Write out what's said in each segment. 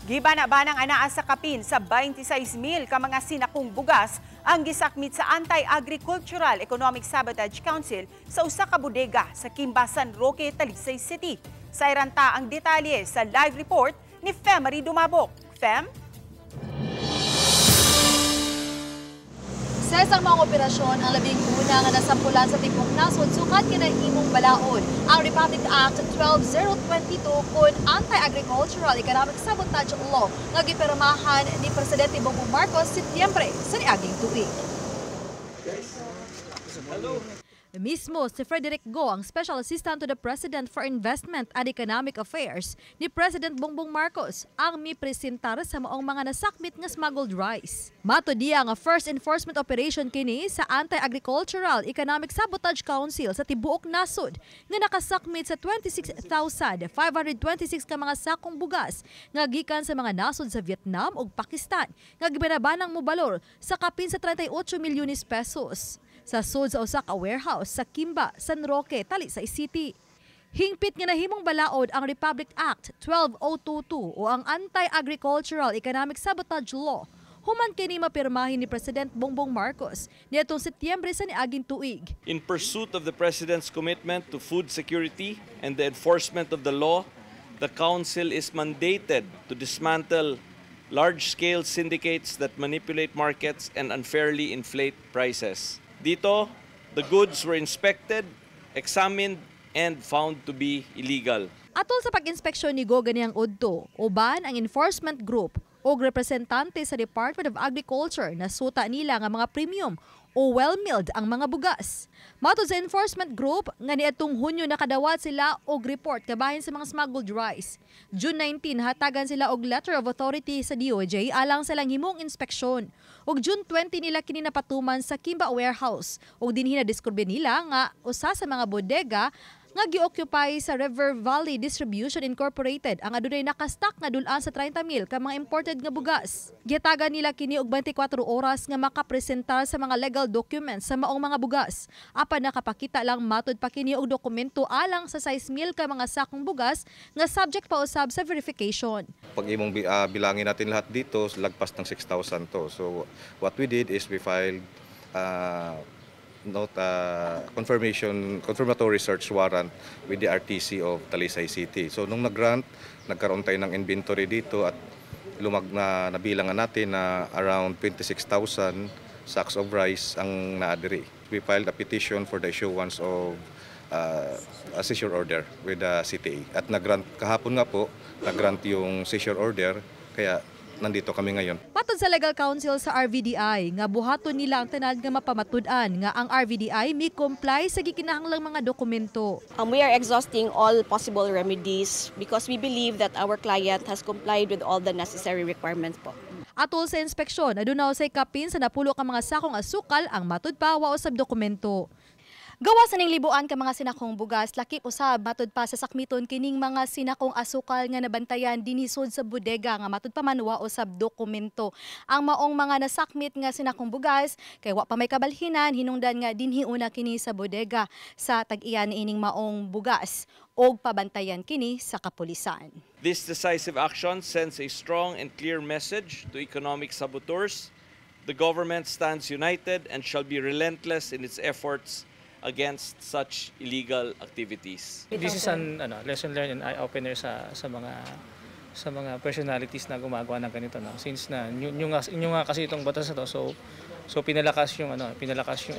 Gibana-banang anaa sa kapin sa 26,000 ka mga sinakong bugas ang gisakmit sa Anti-Agricultural Economic Sabotage Council sa usa ka bodega sa Kimba, San Roque, Talisay City. Sa iranta ang detalye sa live report ni Femary Dumabok. Fem? Sa isang mga operasyon, ang labing una nga nasampulan sa tibuok nasod sukat kinahimong balaod ang Republic Act 12022 kon Anti-Agricultural Economic Sabotage Law nga gipirmahan ni Presidente Bongbong Marcos Setyembre sa niaging tuig. Hello. Mismo si Frederick Go, ang Special Assistant to the President for Investment and Economic Affairs ni President Bongbong Marcos, ang mipresentar sa maong mga nasakmit nga smuggled rice. Mato diya nga first enforcement operation kini sa Anti-Agricultural Economic Sabotage Council sa tibuok nasod nga nakasakmit sa 26,526 ka mga sakong bugas nga gikan sa mga nasod sa Vietnam ug Pakistan nga gibanabanang mobalor sa kapin sa 38 milyones pesos. Sa sud sa usa ka warehouse sa Kimba, San Roque, Talisay City. Hingpit nga nahimong balaod ang Republic Act 12022 o ang Anti-Agricultural Economic Sabotage Law. Human kini mapirmahin ni President Bongbong Marcos niadtong Setyembre sa niaging tuig. In pursuit of the President's commitment to food security and the enforcement of the law, the Council is mandated to dismantle large-scale syndicates that manipulate markets and unfairly inflate prices. Dito, the goods were inspected, examined, and found to be illegal. Atol sa pag-inspeksyon ni Go ganiyang udto, uban ang enforcement group o representante sa Department of Agriculture na suta nila nga mga premium o well-milled ang mga bugas. Matod sa enforcement group, nga niadtong Hunyo nakadawat sila og report kabahin sa mga smuggled rice. June 19, hatagan sila og letter of authority sa DOJ alang sa lang himong inspeksyon. Ug June 20 nila kini napatuman sa Kimba Warehouse. Ug dinhi nadiskubre nila nga usa sa mga bodega nga gi-occupy sa River Valley Distribution Incorporated ang adunay nakastock nga dul-an sa 30,000 ka mga imported nga bugas. Gihatagan nila kini og 24 oras nga makapresentar sa mga legal documents sa maong mga bugas. Apan nakapakita lang matod pa kini og dokumento alang sa 6,000 ka mga sakong bugas nga subject pa usab sa verification. Pag imong bilangin natin lahat dito, lagpas ng 6,000 to. So what we did is we filed note confirmatory search warrant with the RTC of Talisay City. So nung nag-grant, nagkaroon tayo ng inventory dito at lumag na nabilangan natin na around 26,000 sacks of rice ang naadiri. We filed a petition for the issuance of a seizure order with the CTA. At nag-grant kahapon nga po, nag-grant yung seizure order, kaya nandito kami ngayon. Matod sa Legal Counsel sa RVDI, nga buhaton nila ang tanan nga mapamatud-an nga ang RVDI mi comply sa gikinahanglang mga dokumento. We are exhausting all possible remedies because we believe that our client has complied with all the necessary requirements po. Atol sa inspeksyon, aduna usay kapin sa napulo ka mga sakong asukal ang matud pa wa usab dokumento. Gawas sa ning libuan ka mga sinakong bugas, lakip usab matud pa sa sakmiton kining mga sinakong asukal nga nabantayan dinisod sa bodega nga matud pa man wa usab dokumento. Ang maong mga nasakmit nga sinakong bugas kay wa pa may kabalhinan hinungdan nga dinhi una kini sa bodega sa tag-iyan ining maong bugas og pabantayan kini sa kapulisan. This decisive action sends a strong and clear message to economic saboteurs. The government stands united and shall be relentless in its efforts against such illegal activities. This is an lesson learned and eye-opener sa mga personalities na gumagawa ng ganito, no. Since na new nga kasi itong batas na to, so pinalakas yung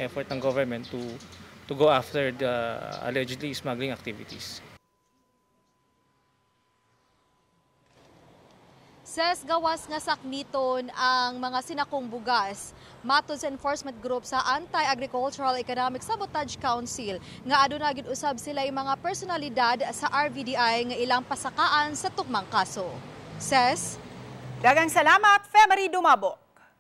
effort ng government to go after the allegedly smuggling activities. Ses gawas nga sakmiton ang mga sinakong bugas. Matod sa enforcement group sa Anti-Agricultural Economic Sabotage Council nga aduna gid usab sila yung mga personalidad sa RVDI nga ilang pasakaan sa tukmang kaso. Ses, daghang salamat, Femary Dumabo.